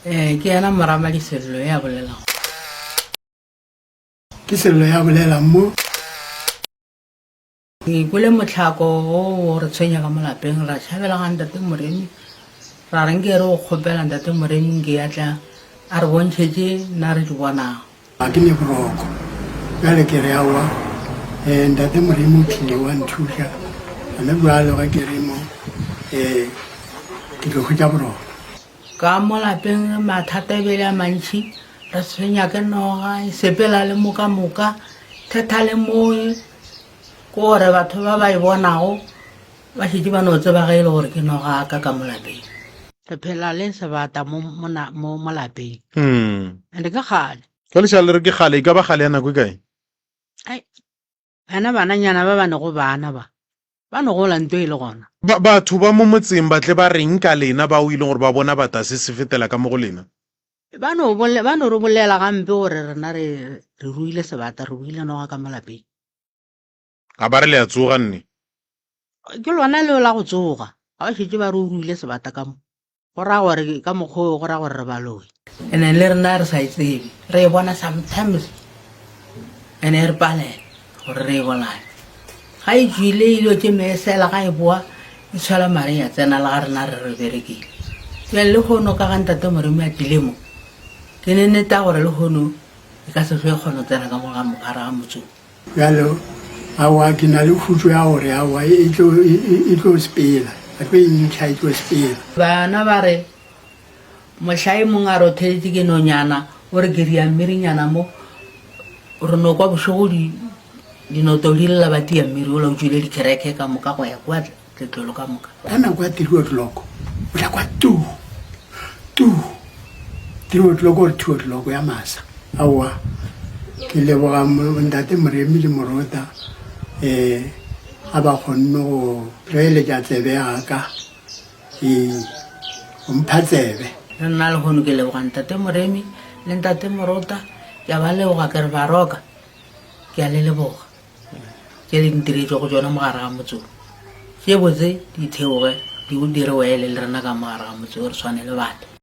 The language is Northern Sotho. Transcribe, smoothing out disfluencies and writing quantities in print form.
Ee, ke yena Moramadi Sello ya bolelago. Ke Sello ya bolelang mo. Ke kwele mohlako wo o re tshwenya ka mo lapeng, ra tšhabela ga Ntate Moremi, ra re nke re o kgopela Ntate Moremi nke ya tla a re bontšhe tše nna re di bonago. Ga ke ne boroko bjale ke re aowa um ntate Moremi o tlile wa nthuša gona bjalo ge ke re mo um ke tlo hwetša boroko. Ka mo lapeng mathata e be le a mantši, re tshwenya ke noga e sepela le mo ka moka, thetha le moe, ke gore batho ba ba e bonago ba šetše ba no tseba ge e le gore ke noga ka ka mo lapeng. Re phela le sebata mo, mo, mo, mo lapeng. Mm. And ke kgale. Ge lešala le re ke kgale, e ka ba kgale ya nako e kae? Ai, bana bananyana ba ba nego bana ba, ba no gola nto e le gona. Ba, batho ba mo motseng ba tle ba reng ka lena bao e leng gore ba bona bata se se fetela ka mo go lena? Ba no bole, ba no re bolela gampe gore rena re, re ruile sebata, re ruile noga ka mo lapeng. A ba re le a tsoga nne? Ke lona leo la go tsoga. Ga ba šetše ba re o ruile sebata ka mo. Go ra gore ka mokgwa oo go ra gore re baloi. Ene le rena re sa e tsebe. Re e bona sometimes ene e re palela gore re e bolaye. Ga e tšwile e ile tše meesela ga e boa e tshwela mare ya tsena le ga rena re re berekile. Bjale lehono ka ga ntate Moremi a tlile mo, ke ne neta gore lehono e ka se hlwe e kgona go tsena ka mo ga gare ga motse wo. Bjalo, aowa, ke na le khutšo ya gore aowa e tlo, e, e, e tlo sepela. A tlo e ntšha, e tlo sepela. Bana ba re, Mohla e mongwe a rotheletše ke nonyana, o re ke ria mmirinyana mo, re no kwa bošego di, dinoto di lla ba tia mmiri ola o tšwile dikhereke ka moka go ya kwa tletlolo ka moka. Ka nako ya 3 o'clock, o tla kwa tuu, tuu, 3 o'clock or 2 o'clock ya masa. Aowa, ke leboga Ntate Moremi le Morota um ga ba kgonne go reeletša tsebe ya ka, ee, go mpha tsebe. Le nna lehono ke leboga Ntate Moremi le Ntate Morota, ke a ba leboga ke re Baroka, ke a le leboga tše le ntiretšego tšona mo gare ga motse wo. Tše botse di theoge di re wele le rena ka mo gare ga motse wo re swane le batho.